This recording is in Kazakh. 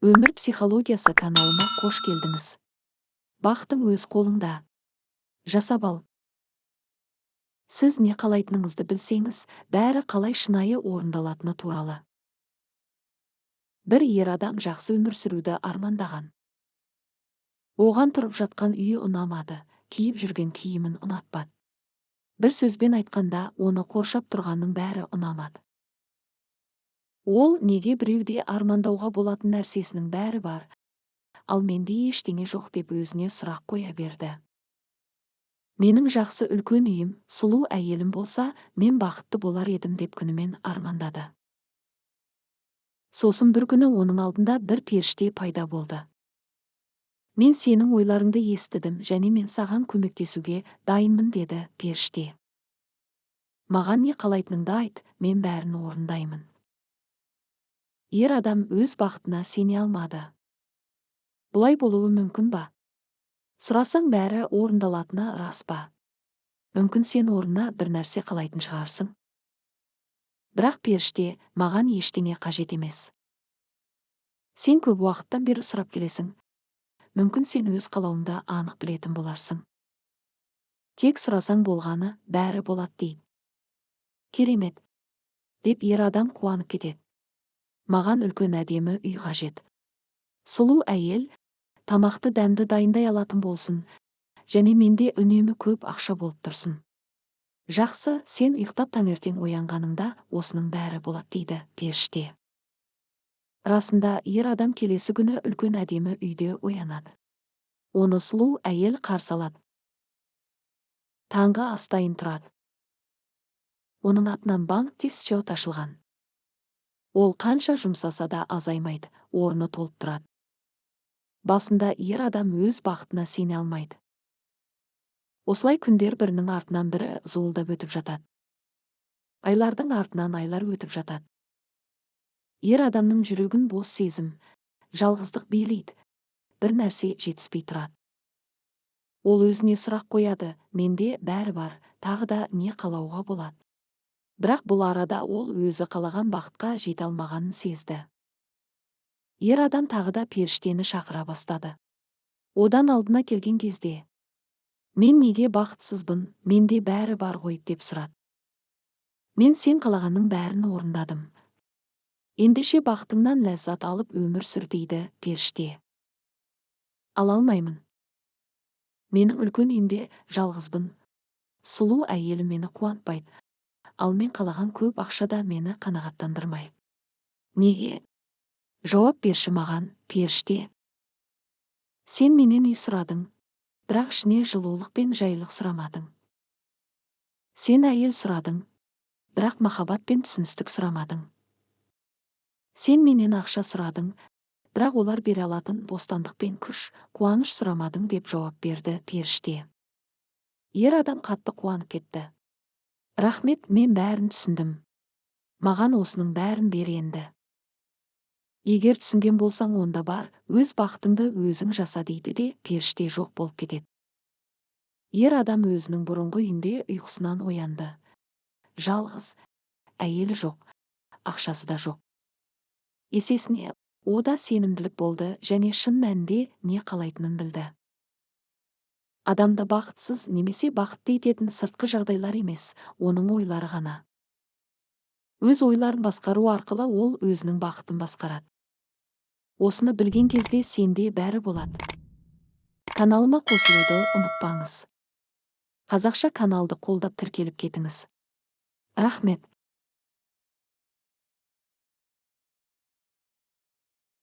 Өмір психологиясы каналыма қош келдіңіз! Бақытың өз қолыңда. Жасап ал. Сіз не қалайтыныңызды білсеңіз, бәрі қалай шынайы орындалатыны туралы. Бір ер адам жақсы өмір сүруді армандаған. Оған тұрып жатқан үйі ұнамады, киіп жүрген киімін ұнатпады. Бір сөзбен айтқанда, оны қоршап тұрғанның бәрі ұнамады. Ол неге біреуде армандауға болатын нәрсесінің бәрі бар, ал менде ештеңе жоқ деп өзіне сұрақ қоя берді. Менің жақсы үлкен үйім, сұлу әйелім болса, мен бақытты болар едім деп күнімен армандады. Сосын бір күні оның алдында бір періште пайда болды. Мен сенің ойларыңды естідім және мен саған көмектесуге дайынмын, деді періште. Маған не қалайтыныңды айт, мен бәрін орындаймын. Ер адам өз бақытына сене алмады. Бұлай болуы мүмкін ба? Сұрасаң, бәрі орындалатыны рас па? Мүмкін, сен орнына бір нәрсе қалайтын шығарсың. Бірақ періште: «Маған ештеңе қажет емес. Сен көп уақыттан бері сұрап келесің. Мүмкін, сен өз қалауыңды анық білетін боларсың. Тек сұрасаң болғаны, бәрі болады», – дейді. «Керемет», – деп ер адам қуанып кетеді. «Маған үлкен, әдемі үй қажет. Сұлу әйел, тамақты дәмді дайындай алатын болсын және менде үнемі көп ақша болып тұрсын». «Жақсы, сен ұйықтап, таңертең оянғаныңда осының бәрі болады», – дейді періште. Расында, ер адам келесі күні үлкен, әдемі үйде оянады. Оны сұлу әйел қарсы алады. Таңғы ас дайын тұрады. Оның атынан банкте счет ашылған. Ол қанша жұмсаса да азаймайды, орны толып тұрады. Басында ер адам өз бақытына сене алмайды. Осылай күндер бірінің артынан бірі зуылдап өтіп жатады. Айлардың артынан айлар өтіп жатады. Ер адамның жүрегін бос сезім, жалғыздық билейді, бір нәрсе жетіспей тұрады. Ол өзіне сұрақ қояды: «Менде бәрі бар, тағы да не қалауға болады?» Бірақ бұл арада ол өзі қалаған бақытқа жете алмағанын сезді. Ер адам тағы да періштені шақыра бастады. Одан алдына келген кезде: «Мен неге бақытсызбын, менде бәрі бар ғой?» – деп сұрады. «Мен сен қалағанның бәрін орындадым. Ендеше бақытыңнан ләззат алып өмір сүр», – дейді періште. «Ала алмаймын. Менің үлкен үйімде жалғызбын. Сұлу әйелім мені қуантпайды, ал мен қалаған көп ақша да мені қанағаттандырмайды. Неге? Жауап берші маған, періште». «Сен менен үй сұрадың, бірақ ішіне жылулық пен жайлылық сұрамадың. Сен әйел сұрадың, бірақ махаббат пен түсіністік сұрамадың. Сен менен ақша сұрадың, бірақ олар бере алатын бостандық пен күш, қуаныш сұрамадың», – деп жауап берді періште. Ер адам қатты қуанып кетті. «Рахмет, мен бәрін түсіндім. Маған осының бәрін бер енді». «Егер түсінген болсаң, онда бар, өз бақытыңды өзің жаса», – дейді де періште жоқ болып кетеді. Ер адам өзінің бұрынғы үйінде ұйқысынан оянды. Жалғыз, әйелі жоқ, ақшасы да жоқ. Есесіне ода сенімділік болды және шын мәнінде не қалайтынын білді. Адамды бақытсыз немесе бақытты ететін сыртқы жағдайлар емес, оның ойлары ғана. Өз ойларын басқару арқылы ол өзінің бақытын басқарады. Осыны білген кезде сенде бәрі болады. Каналыма қосылуды ұмытпаңыз. Қазақша каналды қолдап, тіркеліп кетіңіз. Рахмет.